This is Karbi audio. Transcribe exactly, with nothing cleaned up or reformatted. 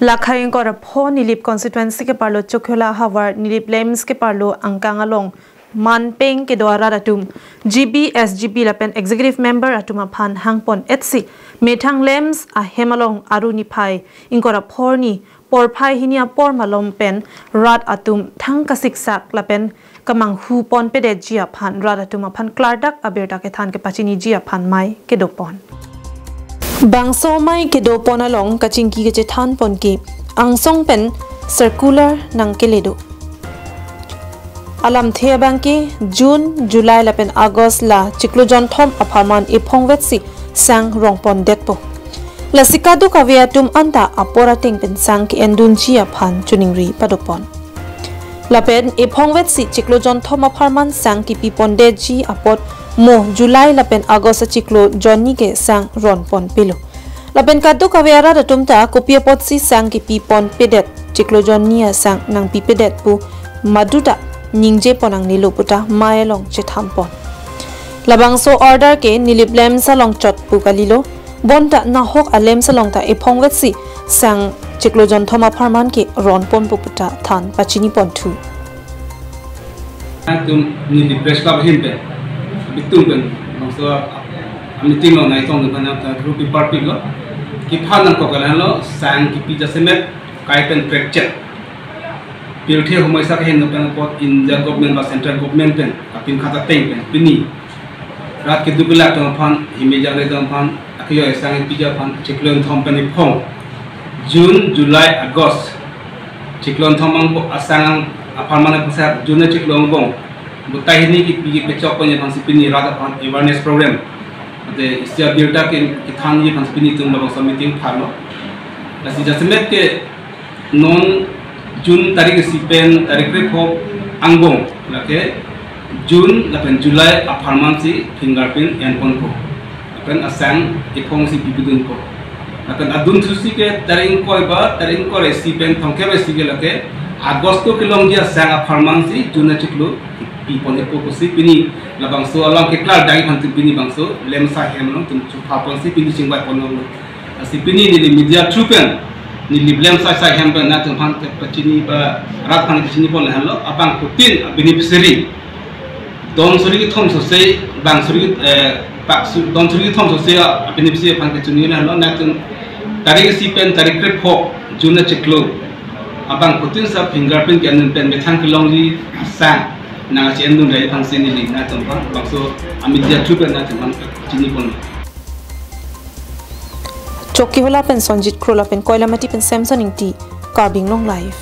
Lakhai ingkoi ra pho Nilip constituency keparlo Chokihola havar Nilip LAMPS keparlo angkang along manpeng kedo arat atum G B, S G B lapen executive member atum aphan hangpon-etsi methang LAMPS ahem along Aru niphai ingkoi ra pho arni porphai hini apor malom pen rat atum thang kasiksak lapen kamanghu ponpedetji aphan rat atum aphan klardak abirta kethan kepachiniji aphan mei kedopon. Bangso mei kedopon along kachingki kachethanpon ke angsong pen circular nangkele do. Alamthe abang ke June, July lapen August la chiklo jonthom apharman ephongvetsi sang rongpondetpo. Lasi kadokave atum anta apor ateng pen sang ke-endunji aphan choningri padopon. Lapen ephongvetsi chiklo jonthom apharman sang kepipondetji apot mo July lapen August achiklo jonni ke sang ronponpelo. Lapen kadokave arat atum ta kopi apotsi sang kepiponpedet, chiklo jonni asang nangpipedet pu maduta ningjepon nangnelo puta mei along chethanpon. Labangso order ke Nilip LAMPS along chot pu kalilo, bonta nahok a-LAMPS along ta ephongvetsi sang chiklo jonthom apharman ke ronponpo puta than pachiniponthu. Atum Nilip Press Club ahin pen, bitung pen, bangso a-meeting along nangtong pen ta group parpiklo, kephan nangkok ke lahenlo, sang kepi jasemet kai pen prekchet. Pirthe humai sak hen pen apot India government ba central government pen, kapin khata teng pen, pini rat keduk kelak atum aphan, himejang atum aphan, akiyoi sang pija aphan, chiklo jonthom pen ephong. June, July, August. Chiklo jonthom ang asang apharman aphan sa June chiklo angbong. Butai hini kepi kepechokponji aphansi pini rat aphan awareness program. Ate isi abirta ke kethanji aphansi pini itum labangso meeting thanlo. Lasi jasemet ke non June tarik isi pen tarik krepho angbong lake June lapen July apharmansi fingerprint enponpo. Lapen asang ephongsi pipidunpo. Lapen adunthusi ke tarik ingkoi ba, tarik ingkoi ra isi pen thomkep ra isi ke lake August kelongji asang apharmansi June chiklo piponpo pusi pini labangso along keklardak aphan itum pini bangso LAMPS ahem along itum chuphaponsi pini chingvaiponlo. Lasi pini neli media through pen, neli LAMPS asai ahem pen nangtumphan pachini ba rat aphan pachinipon lahenlo, abangphutin a-beneficiary. Don suri kethom sose, bang suri, eh, pak su-, don suri kethom sose a-beneficiary aphan kechini lahenlo, nangtum tarik isi pen tarik krepho June chiklo. Abangphutin sa fingerprint ke-en pen methang kelongji asang nangche-endunji aphansi neli nangtumphan, bangso a-media through pen nangtumphan chinipon. Chokihola pen Sonjit Kro lapen Koilamati pen Samson Ingti, Karbi Anglong Live.